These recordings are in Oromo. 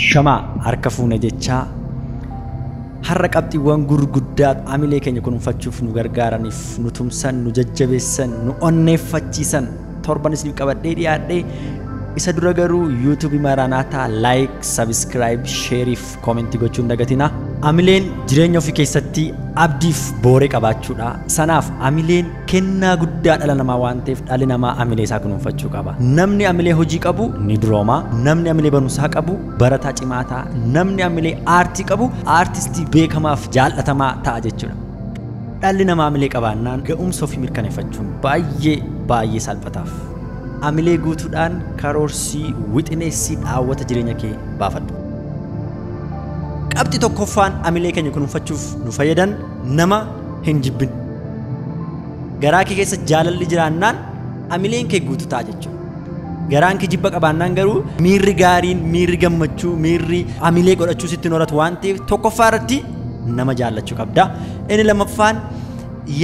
Ashamaa harka fuune jechaa har'a qabxiiwwan gurguddaa amilee keenya kunuunfachuuf nu gargaaraniif nu tumsan, nu jajjabeessan, nu onneeffachiisan torban isiniif qabadhee dhiyaadhee isa dura garuu YouTube Maranaataa like, subscribe, share fi comment gochuun dagatina. Amileen jireenya ofii keessatti abdiif booree qabaachuudha. Sanaaf amileen kennaa guddaa dhala namaa waan ta'eef dhalli namaa amilee isaa kunuunfachuu qaba. Namni amilee hojii qabu ni durooma. Namni amilee barumsaa qabu barataa cimaa ta'a. Namni amilee aartii qabu aartistii beekamaaf jaallatamaa ta'a jechuudha. Dhalli namaa amilee qabaannaan ga'umsa ofii mirkaneeffachuun baay'ee baay'ee salphataaf. Amilee guutuudhaan karoorsii wixineessii dhaawwata jireenya kee baafadhu. Qabxii tokkoffaan amilee keenya kunuunfachuuf nu fayyadan nama hin jibbin. Garaa kee keessa jaalalli jiraannaan amileen kee guutuu ta'a jechuudha. Garaan kee jibba qabaannaan garuu miirri gaariin, miirri gammachuu, miirri amilee godhachuu sitti hin horatu waan ta'eef tokkoffaa irratti nama jaallachuu qabda. Inni lammaffaan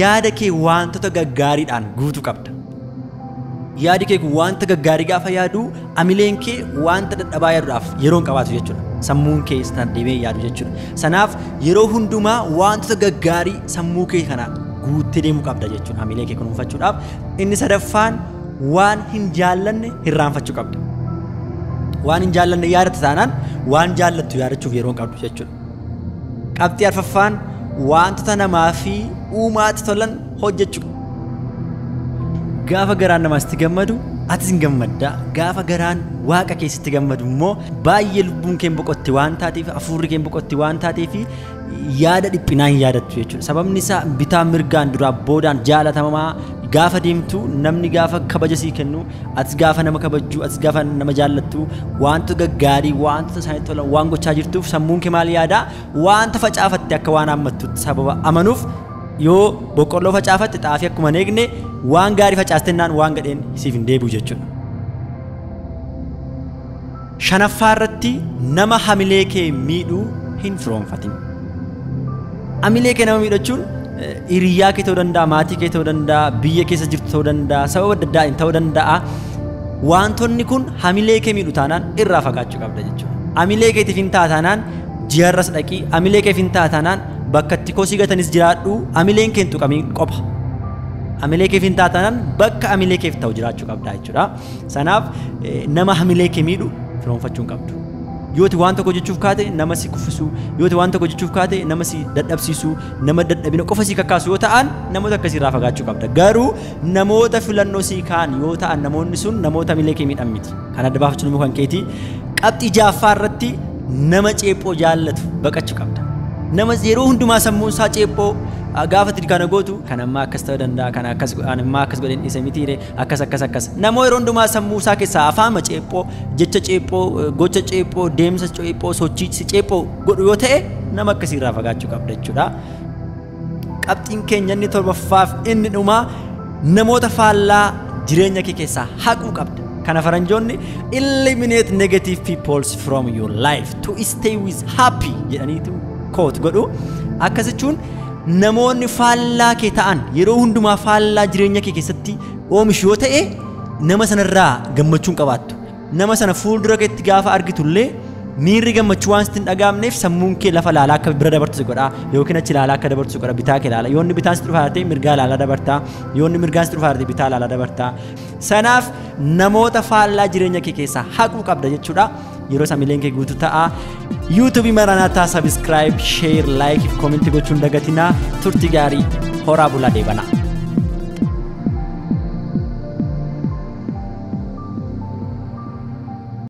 yaada kee wantoota gaggaariidhaan guutuu qabda. Yaadi kee kun wanta gaggaarii gaafa yaadu amileen kee wanta dadhabaa yaaduudhaaf yeroo hin qabaatu jechuudha. Sammuun kee sana deemee yaadu jechuudha. Sanaaf yeroo hundumaa wantoota gaggaarii sammuu kee kana guuttee deemuu qabda jechuudha amilee kee kunuunfachuudhaaf. Inni sadaffaan waan hin jaallanne hirraanfachuu qabda. Waan hin jaallanne yaadatta taanaan waan jaallattu yaadachuuf yeroo hin qabdu jechuudha. Qabxii arfaffaan wantoota namaa fi uumaatti tolan hojjechuu. Gaafa garaan namaa sitti gammadu atis hin gammadda. Gaafa garaan waaqa keessatti gammadu immoo baay'ee lubbuun kee boqotti waan taateef, hafuurri kee boqotti waan taateef yaada dhiphinaa hin yaadattu jechuudha. Sababni isaa bitaa mirgaan duraa boodaan jaalatamaa gaafa deemtu namni gaafa kabaja sii kennu atis gaafa nama kabajju atis gaafa nama jaallattu wantoota gaggaarii wantoota isaanitti tolan waan gochaa jirtuuf sammuun kee maal yaadaa wanta facaafatte akka waan hammattutti sababa amanuuf yoo boqqolloo facaafatte xaafii akkuma hin eegne waan gaarii facaastennaan waan gadheen siif hin deebi'u jechuudha. Shanaffaa irratti nama hamilee kee miidhuu hin firoonfatin. Hamilee kee nama miidhachuun hiriyyaa kee ta'uu danda'a, maatii kee ta'uu danda'a, biyya keessa jirtu ta'uu danda'a, sababa adda addaatiin ta'uu danda'a. Wantoonni kun hamilee kee miidhu taanaan irraa fagaachuu qabda jechuudha. Hamilee keetiif hin ta'a taanaan ji'arras dhaqii, hamilee keef hin ta'a taanaan bakka itti kosii gatanis jiraadhu, hamileen kee hin tuqamiin qofa. Hamilee keef hin ta'a taanaan bakka hamilee keef ta'u jiraachuu qabda jechuudha. Sanaaf nama hamilee kee miidhu firoonfachuu hin qabdu. Yooti waan tokko jechuuf kaate nama si kuffisu, yooti waan tokko jechuuf kaate nama si dadhabsiisu, nama dadhabina qofa si kakkaasu yoo ta'an namoota akkasii irraa fagaachuu qabda. Garuu namoota filannoo si kaan yoo ta'an namoonni sun namoota hamilee kee miidhan miti. Kan adda baafachuun immoo kan keeti. Qabxii ja'affaa irratti nama ceephoo jaallatu baqachuu qabda. Nama yeroo hundumaa sammuun isaa ceephoo gaafa ati kana gootu kan ammaa akkas ta'uu danda'a, kan akkas godhan ammaa akkas godhan dhiise mitiire akkas akkas akkas. Nama yeroo hundumaa sammuu isaa keessaa afaama ceephoo, jecha ceephoo, gocha ceephoo, deemsa ceephoo, sochii ceephoo godhu yoo ta'e nama akkasii irraa fagaachuu qabda jechuudha. Qabxiin keenya inni torbaffaaf inni dhumaa namoota faallaa jireenya kee keessaa haquu qabda. Kana faranjoonni eliminate negative peoples from your life to stay with happy jedhaniitu quote godhu. Akkas jechuun namoonni faallaa kee ta'an yeroo hundumaa faallaa jireenya kee keessatti oomishu yoo ta'e nama sanarraa gammachuu hin qabaattu. Nama sana fuuldura keetti gaafa argitullee miirri gammachuu waan sitti hin dhaga'amneef sammuun kee lafa ilaalaa akka bira dabartu si godha yookiin achi ilaalaa akka dabartu si godha bitaa kee ilaala. Yoonni bitaan sitti dhufaa ta'e mirgaa ilaalaa dabartaa, yoonni mirgaan sitti dhufaa ta'e bitaa ilaalaa dabartaa. Sanaaf namoota faallaa jireenya kee keessaa haquu qabda jechuudha. Yeroo hamileen kee guutuu ta'a. YouTube Maranaataa subscribe, share, like fi comment gochuun dagatinaa. Turtii gaarii horaa bulaa deebanaa.